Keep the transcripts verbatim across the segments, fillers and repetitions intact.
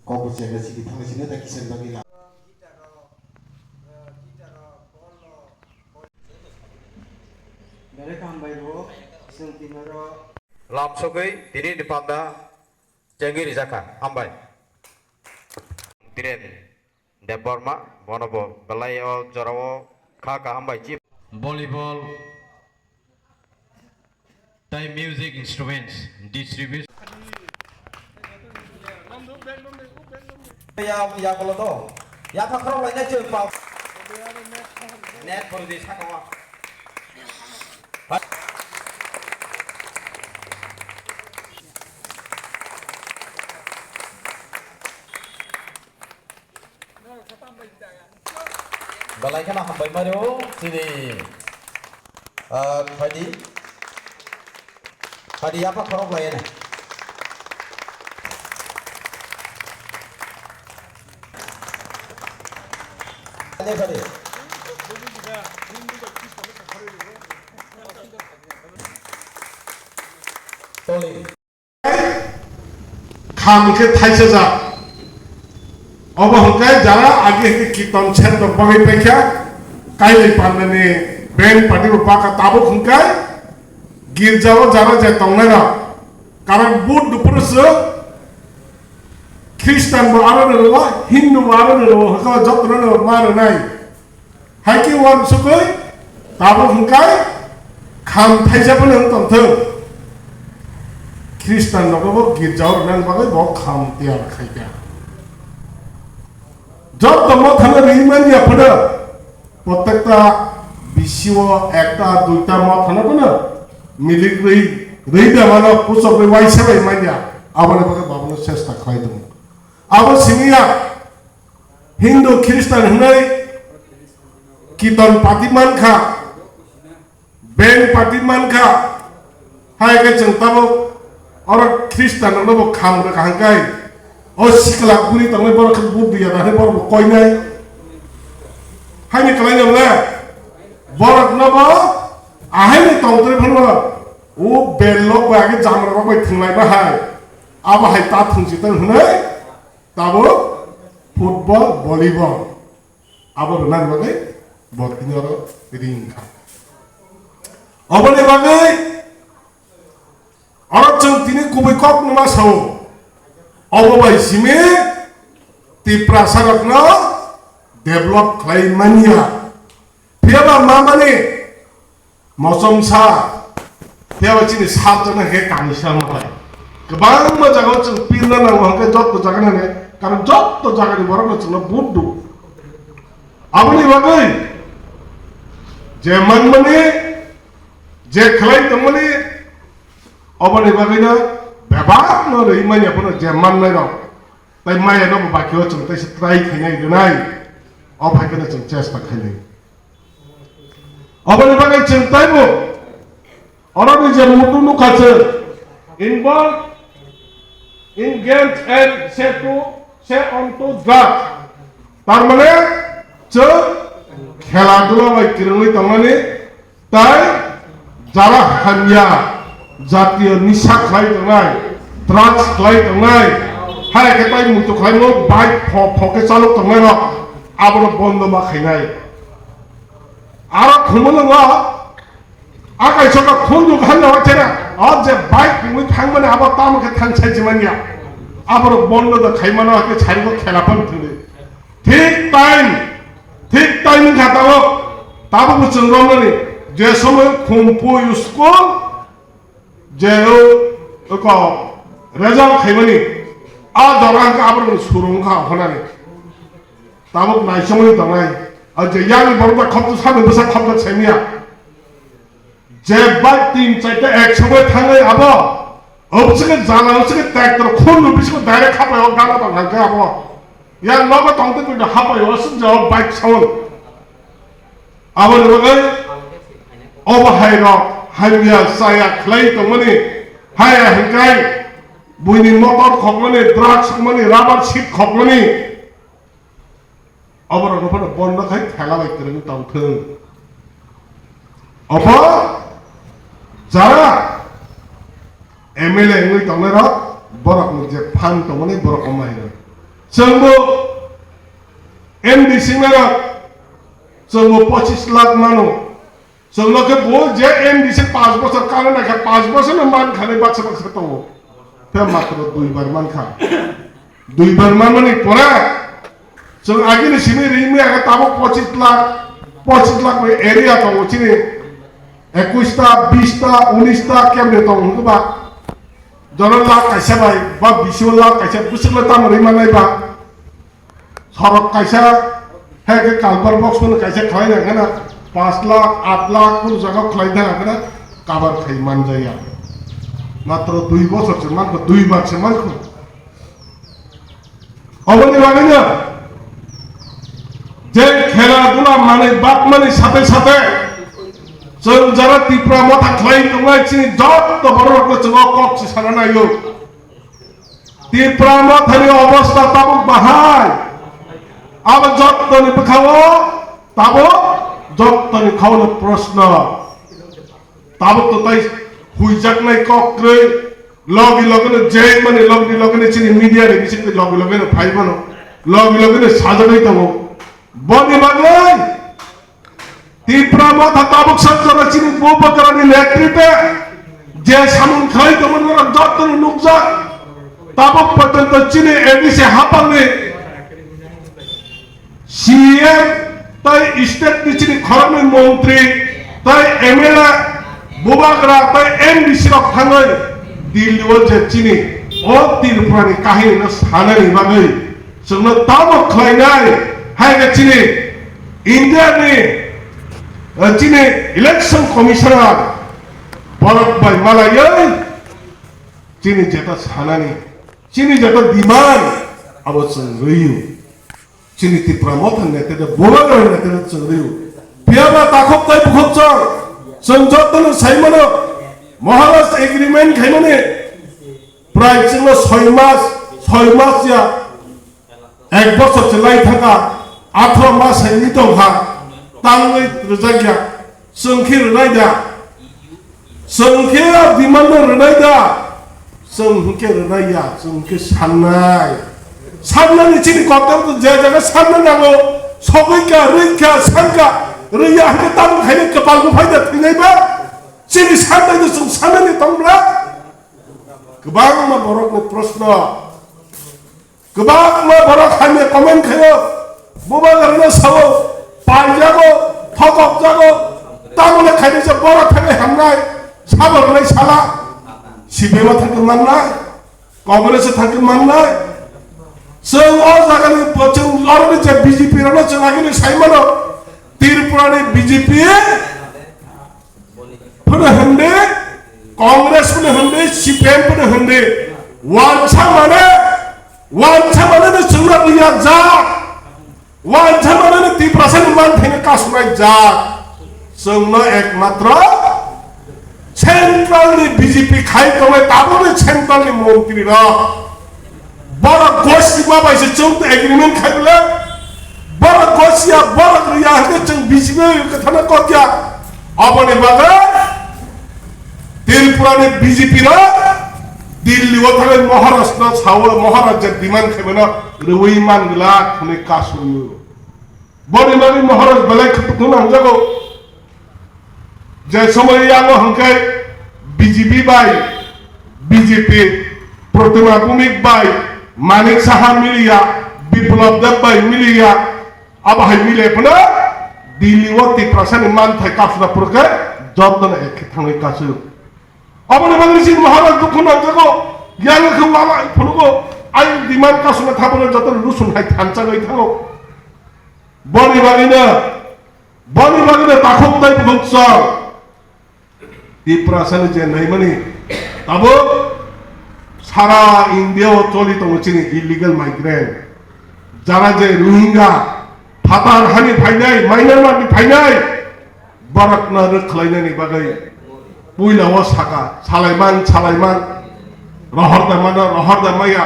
Kok bo chengna sigi thangna sini ta kisa bagwi la. Belai kaham bai bo, chwng tini oro. Lam sogwi tini ni panda chengwi rijak kha. Hambai. Dhiren Debbarma, bono bo belai o jora o kha kaham bai chi. Volleyball tei music instruments distribution. Ya, ya, kolo to. Ya, pha khorok lainai chwng pao. Net phuru di saka o. Belai kheno hambai mano chini, ah, phaidi. Phaidi yapha khorok lai ene. Phaidi, phaidi. Toli. Kham khe thaisa jak. Obo hwnkhe jara agi hwnkhe kirtan sendok bagwi paikha, kailai pandani band party bo baka tabuk hwnkhe girjao jara je tongnai rok. Karon Budh phuru se Christian bo aro rwo, Hindu bo aro rwo, hwnkhe jotono ma rwnai. Hai khe uansukwi tabuk hwnkhe kham thaisa phano wng tongthwng. Khristan rokno bo girjao rwnani bagwi bo kham tiyar khaikha. Joto mothano rwi manya phano, protekta bisio ekta duita mothano phano milik rwi, rwi da mano, puchok rwi uaisa bai manya, aboni bagwi bo abono chesta khlai tongo. Abo simi ya. Hindu, Khristan hwnwi kiton pati mankha, band pati mankha, hai khe chwng tabuk oro Khristan rokno bo kham rwkha hwnkhe, o sikla buri tongnai borok khe Budh ya da hwnwi borok bo koinai. Haini kwlaino le borokno bo ahaini tongtwrwi phano o bel lok bai age jamra rok bai thwnglaima hai, abo hai ta thwngsi tong hwnwi. Tabuk football, volleyball abo rwnani bagwi bo tini oro ring kha. Oboni bagwi oro chwng tini kubui kok numa sao. Obo bai simi Tiprasa rokno develop khlai manya. Phiya ba ma mani Mosom sa, phiya ba chini sat jana khe kani sa ma bai. Kwbangma jaga o chwng pirna nango hwnkhe joto jaga nani, karon joto jaga ni borok no chwngno vote do. Aboni bagwi je manmani, je khlai tongmani, oboni bagwi no bebak no rwi manya phano je mannai rok. Tai maya no bo bakhe o chwng tai se try khainai rwnai. O phai kheno chwng chesta khainai. Oboni bagwi chwng taibo oroni je muitu nukha chwng involve in games and say to, say on to drugs. Tar mane chwng khela dula bai kwrwngwi tongnani tai jara hamya jatiyo nisa khlai tongnai, drugs khlai tongnai, hai khe tai muitu khlaimo bike pho pho khe chalok tongnai rok abono bondo ma khainai. Aro khumulwngo a kaisa khe khunju khan no chera, o je bike ringwi thangmani abo tamo khe thang sai jimanya. Aborok bondo da khaimano khe sarigo khela phan thwngwi. Thik time, thik time wngkha tabuk, tabuk bo chwng romnani je somoy khum pui school je o, oko result khaimani a jora wngkha aborokni suru wngkha honani. Tabuk naisomwi tongnai, a je yang borok da khopjak sani bwsa khopjak saimya. Je bai tin chaita ek sobai thangwi abo, obsike jala obsike tractor khundu bisiko direct hapai o gana tong hangke abo. Yang nogo tongte tongte hapai o suk jao bike sound. Abo ni bagwi obo hai rok hamya chaya khlai tongmani, haya hingkai buini motor khokmani, drugs khokmani, rubber sheet khokmani. Oborokno phano bondo khai thela bai kwrwngwi tongthwng. Obo jara M L A wngwi tongnai rok, borok ni je phan tongmani borok wngma hino. Chwngbo M D C nai rok, chwngbo pochis lakh mano. Chwngno khe bo je M D C paanch bochor kano naikha, paanch bochor no man khanai baksa baksa tongo. Tei matro dui bar mankha. Dui bar manmani pore chwng agini simi ringwi aga tabuk pochis lakh, pochis lakh ni area tongo chini. Ekwis ta, bis ta, unis ta kemne tongo hwnba. Jono lakh kaisa bai, ba bisio lakh kaisa bwswkle tamo ringma nai ba. Sorok kaisa, hai khe culvert box phano kaisa khlai nang khana, paanch lakh, aat lakh phano jaga khlai nang khana, cover khai manjaya. Matro dui bochor se mankho, dui bar se mankho. Oboni bagwino je khela dula manwi bakmani sathe sathe chwng jara Tipra Motha khlai tongnai chini jotto bororokno chwng o kok se sana naio. Tipra Mothani obostha tabuk bahai. Abo jottoni bwkhao tabuk jottoni khaono proshno. Tabuk to tai huijaknai kok kwrwi. Logi logino jeng mani logi logino chini media ni bisingtwi logi logino phai mano. Logi logino sajagwi tongo. Boni bagwi Tipra Motha tabuk sanjana chini Bubagrani netrite je samung khlai tongmani norok jotono nukjak. Tabuk porjonto chini A D C hapangni C M tai state ni chini khoroknwi montri tai M L A Bubagra tai M D C rok thangwi Delhi o je chini o Tripura ni kahini no sanani bagwi chwngno tamo khlainai hai khe chini India ni, eh, chini election commissioner borok bai malaiwi chini jeta sanani, chini jeta demand abo chwng rwiyo. Chini Tipra Motha ni nete de Bubagra ni nete de chwng rwiyo. Phiyaba takhuk tai bukhuk chwng, chwng jotono sai mano, Maharaj agreement khaimani prai chwngno soi mas, soi mas ya, ek bochor se lai thangkha, athro mas hai ni tongkha, tangwi rwjak ya, chwng khe rwnai da, chwng khe demand no rwnai da, chwng hwnkhe rwnai ya, chwng hwnkhe sannai. Sannani chini kotor je jaga sanna nango, sogwi kha, rwi kha, san kha, rwi ya hwnkhe tamo khaina kwpal bo phai da thwinai ba, chini sannai no chwng sannani tong bla? Kwbangma borokni proshno. Kwbangma borok hamya comment khaio, Bubagrano sao, paijago, thokokjago, tamoni khainwi se borok thangwi hamnai, sabo rwnai sala, C P M o thangwi mannai, Congress o thangwi mannai. Chwng o jagani bo chwng oroni je B J P rokno chwng agini sai mano, Tripura ni B J P phano hwnde, Congress phano hwnde, C P M phano hwnde, wansa mane, wansa mane no chwngno rwya jak, wansa mane no Tiprasa ni manthai no kasunai jak, chwngno ekmatro central ni B J P khai tongnai tabukni central ni montri rok. Borok gosi ma bai se chwng tei agreement khai bwle. Borok gosi ya, borok rwya hwnkhe chwng B J P bai kwthana kok ya. Aboni bagwi Tripura ni B J P rok Delhi o thangwi Maharaj no sao, Maharaj je demand khaimano rwui man glak hwnwi kasu rwo. Boni bagwi Maharaj belai khwtwkno nangjago. Je somoi yango hwnkhe B J P bai B J P, Protima Bhumik bai Manik Saha miliya, Biplab Deb bai miliya, abo hai miliya phano Delhi o Tiprasa ni manthai kasuna phuru khe jotono ek khe thangwi kasu. Aboni bagwi si Maharaj dukhu nangjago, yango khe wala phunukgo, ai demand kasuna thabono jotono rusun hai thanchagwi thango. Boni bagwino, boni bagwino takhuk tai bukhuk chwng. Tiprasani je naimani tabuk sara India o choli tongo chini illegal migrant. Jara je Rohingya, phatar hani phainai, Myanmar ni phainai, borokno rwkhlainani bagwi puila o saka, salaiman, salaiman, rohor da mano, rohor da maya.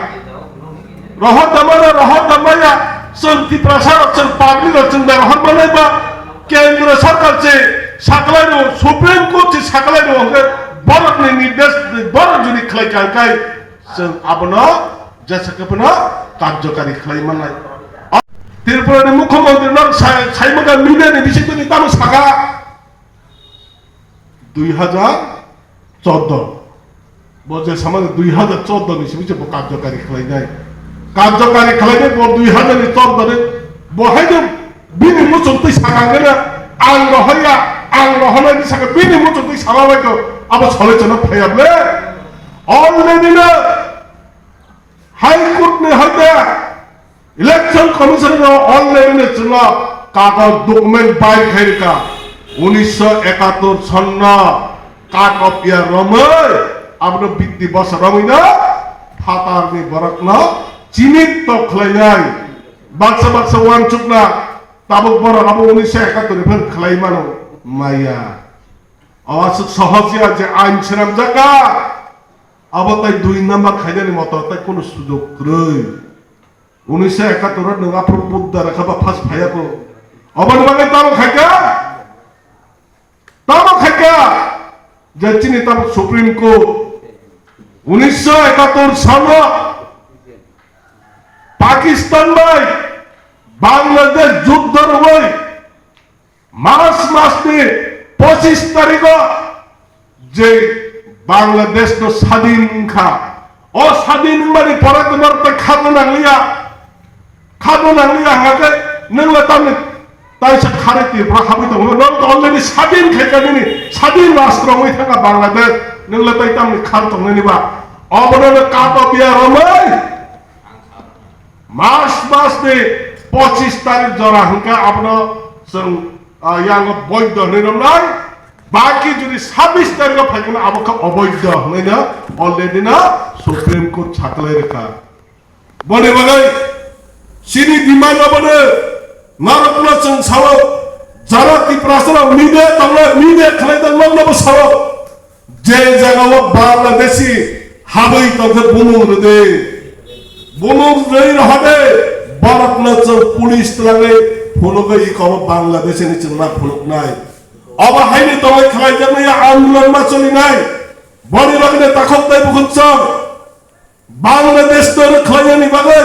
Rohor da mano, rohor da maya, chwng Tiprasa rok, chwng public rok, chwng da rohor manai ba, Kendra Sarkar se saklai rw, Supreme Court se saklai rw, hwnkhe borok ni nirdesh, borok jodi Kai kai chwng abono jesa khe phano karjokari khlai mannai. Tripura ni mukhyamantri no sai, sai maka media ni bising twi tamo saka dui hajar chordo. Bo je samani dui hajar chordo ni simi se bo karjokari khlainai. Karjokari khlainai bo dui hajar ni chordo ni bo haino bini muchung twi sakang gana ang rohoya, ang rohonai ni saka bini muchung twi sama bai ko abo sole chana phaya ble. Already no High Court ni hoite Election Commission no already no chwngno kato document bai khairika unisho ekatur sonno cut off year romwi abono bitti bosor romwino phatarni borokno chini tok khlainai baksa baksa uansukna tabuk borok abo unisho ekatur ni phang khlai mano maya. Awasuk sohos ya je ain swnamjak kha. Abo tai dui number khainani motor tai kunu sujok kwrwi. Unisho ekatur o nwng aphuru budda rakha ba phas phaya ko. Aboni bagwi tamo khaika? Tamo khaika? Je chini tamo Supreme Court unisho ekatur salo Pakistan bai Bangladesh juddho rwwi March masni pochis tarikho je Bangladesh no sadin wngkha, o sadin wngmani pore to norok tai kharno nangliya, kharno nangliya hwnkhe nwng le tamni taisa kharwi Tripura habwi tongo, norok to already sadin khaikha nini, sadin rastro wngwi thangkha Bangladesh, nwng le tai tamni khar tongnani ba, obono no kato biya romwi. March masni pochis tarik jora hwnkhe abono chwng, ah, yango boidho hwnwi romnai. Baki jodi sabis tarikho phaikhe abo khe oboidho hwnwi no already no Supreme Court saklai rwkha. Boni bagwi chini demand abono norokno chwng sao, jara Tiprasa rok media tongnai, media khlai tongnai, nokno bo sao. Je jaga o Bangladeshi habwi tongkhe bumung rwdi. Bumung rwui rohade borokno chwng police twlangwi phunugwi iko bo Bangladeshi ni chwngma phunuknai. Obo haini tongwi khlaijaknai ya andolon ma cholinai. Boni bagwino takhuk tei bukhuk chwng Bangladesh no rwkhlainani bagwi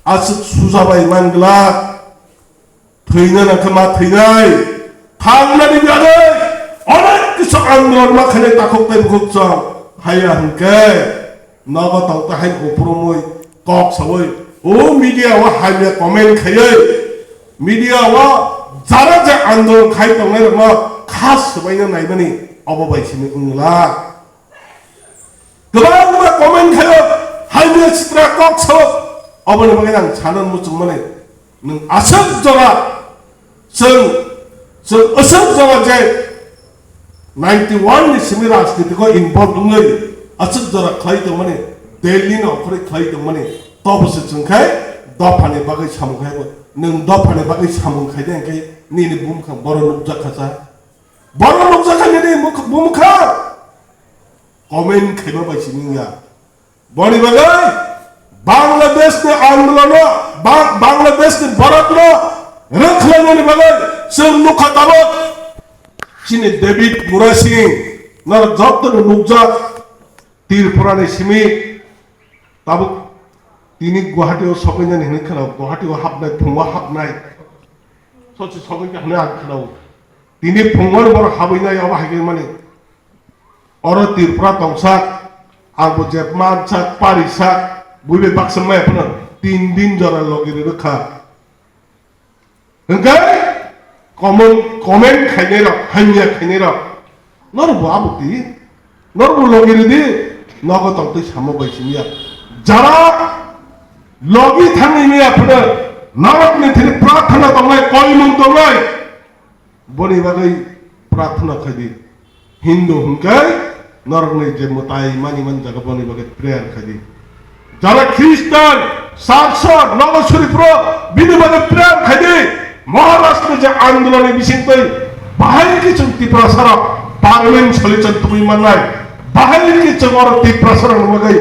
aswk suja bai man glak. Thwina nangkhe ma thwinai, thangnani bagwi onek kisa andolon ma khainai takhuk tei bukhuk chwng. Haiya hwnkhe nogo tong ta hai uphurumwi kok sawi o media o hamya comment khaiwi media o jara je andolon khai tongnai rokno kha swbaina naimani obo bai simi wngla. Kwbangma comment khaio, hamya sitra kok sao. Aboni bagwi ang sana muchungmani, nwng aswk jora, chwng, chwng aswk jora je ninety one ni simi rajniti ko involve wngwi aswk jora khlai tongmani, Delhi no okhorwi khlai tongmani, tobo se chwng khai dophani bagwi samung khai bo, nwng dophani bagwi samung khai de hwnkhe nini bumkhang boro nukjak kha cha. Boro nukjak kha nini mukh-, bumkhang. Comment khaima bai simi wngya. Boni bagwi Bangladesh ni andolono, Ba-, Bangladesh ni borok no rwkhlainani bagwi chwng nukha tabuk. Chini David Murasing norok joto no nukjak Tripura ni simi tabuk tini Guwahati o sokainani hinwi khwnao, Guwahati o hapnai, phungo hapnai. Sochi sokaikha hinwi ang khwnao. Tini phungo borok habwi nai obo hai khe mani. Oro Tripura tongsak, ang bo je mansak, parisak, bui bai baksa maya phano tin din jora logi rwkha. Hwnkhe comment, comment khainai rok, hamya khainai rok. Norok bo abo twi, norok bo logi rwdi, nogo tongtwi samo bai simi ya. Jara logi thangwi maya phano norokni thani prathana tongnai, koimung tongnai. Boni bagwi prathana khaidi. Hindu hwnkhe norokni je mwtai mani man jaga boni bagwi prayer khaidi. Jara Christian, Sarson, Nogo Suripro bini bagwi prayer khaidi. Maharashtra je andoloni bisingtwi bahai khe chwng Tiprasarok parliament solution tubui mannai. Bahai khe chwng oro Tiprasarokni bagwi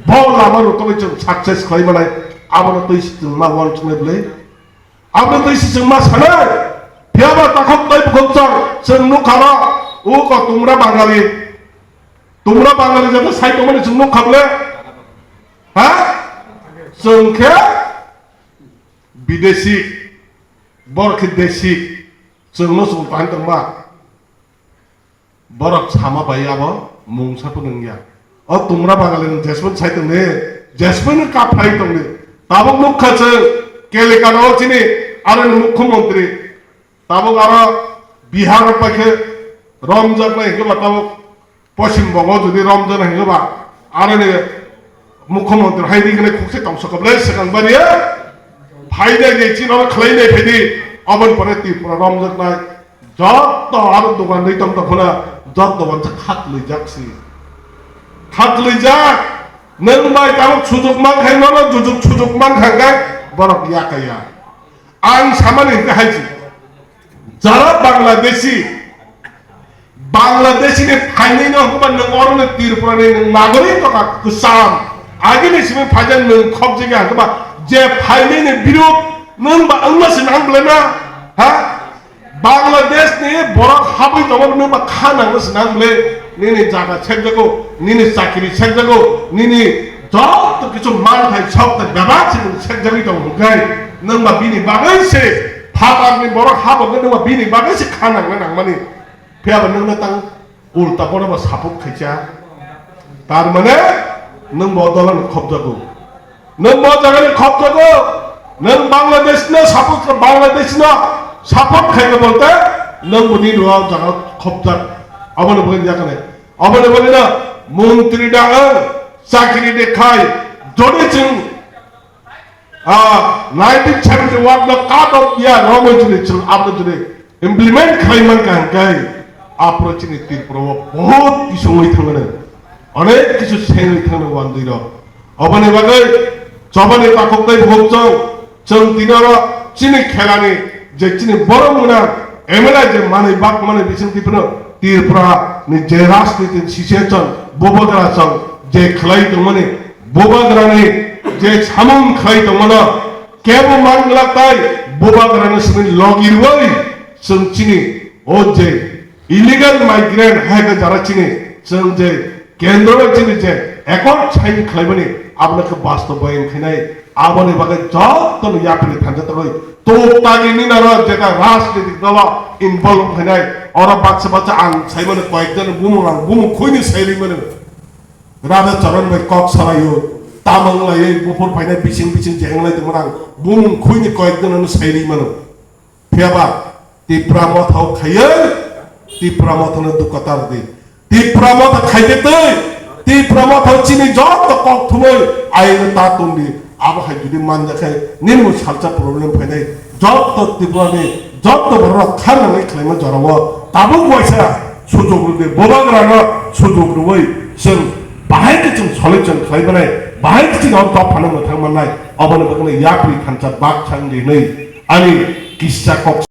bo lama rutugwi chwng success khlai mannai. Abono twi chwng ma uansuknai bwlai. Aboni twi se chwng ma sanai, phiyaba takhuk tei bukhuk chwng, chwng nukha ro, o kotumra Bangali, Tumra Bangali jata sai tongmani chwng nuk kha bole? Ha? Chwng khe bidesi, bor khe desi, chwng no chwng tang tongma. Borok sama bai abo mungsa phano wngya. O Tumra Bangali nwng jesmani sai tongni, jesmani kaphai tongni. Tabuk nukha chwng Kelikana o chini aroni mukhyamantri. Tabuk aro Bihar o paikhe romjaknai hwnkhe ba tabuk Poschim Bongo jodi romjaknai hwnkhe ba aroni mukhyamantri hai di hwnwi khukse tongsa koblai swkang bariya. Phainai ni chini oro khlainai phaidi, aboni pore Tripura romjaknai. Jotto aro dogan ri tong tong phano jotto wansa khaklijak si. Khaklijak. Nwng bai tabuk sujuk man khai nono jujuk sujuk man khai borok yakaya. Ang samani hwnkhe hai si. Jara Bangladeshi, Bangladeshi ni phainai no hwnkhe ba nwng oro ni Tripura ni nwng nagorik tongkha kwcham. Agini simi phaijak nwng khobjagya hwnkhe ba je phainai ni biruk nwng ba wngma se nang bwlai na? Ha? Bangladesh ni borok habwi tongo nwng ba kha nangma se nang bwlai nini jaga sekjago, nini chakiri sekjago, nini joto kichu manthai sok tei bebak se nwng sekjagwi tongo hwnkhe nwng ba bini bagwi se phatar ni borok habo hwnkhe nwng ba bini bagwi se kha nangna nangmani. Phiya ba nwngno tang ulta bono bo support khaisa. Tar mane nwng bo dolan khobjago. Nwng bo jagani khobjago. Nwng Bangladesh no support, Bangladesh no support khaika bolte nwng boni rua jaga khobjak. Aboni bagwi yakane. Aboni bagwi no montri da ang chakri de khai jodi chwng Ah, nineteen seventy-one no cut off ya romoi jini chwng abo jini implement khlai man ka hwnkhe aphuru chini Tripura o bahut bisingwi thangmani, onek kisu sengwi thangmani wandwi rok. Oboni bagwi chobani takhuk tei bukhuk chwng, chwng tini oro chini khelani je chini borok mwnang M L A je manwi bak manwi bising Tripura, Tripura ni je rajniti situation bubagra chwng je khlai tongmani, Bubagrani je samung khlai tongmano kebo man glak tai, Bubagrani simi logi rwui chwng chini o je illegal migrant hai khe jara chini chwng je kendro bai chini je accord sign khlaimani abono khe bastobayon khainai, aboni bagwi jotono yapri thanja tongwi tok tagi nini aro jeta rajnitik dolo involve khainai oro baksa baksa ang saimano koyekjon bumung ang bumung khuini sairi mano. Radha Charan bai kok salaio, tamo wnglaio, buphur phainai bising bising je wnglai tongmani ang bumung khuini koyekjon no sai ri mano. Phiyaba Tipra Motha o khaiwi, Tipra Motha no dukha tar di. Tipra Motha khaide twi, Tipra Motha o chini joto kok thumwi aino ta tong di. Abo hai jodi manja khe nini bo salsa problem phainai, jotto Tripura ni jotto borok kha nangwi khlaima jorao tabuk waisa sujok rwdi, bubagrano sujok rwui chwng bahai khe chwng solution khlai manai, bahai khe chwng o dophano mwthang mannai, oboni bagwino yapri thansa bak thang di hwnwi ani kisa kok.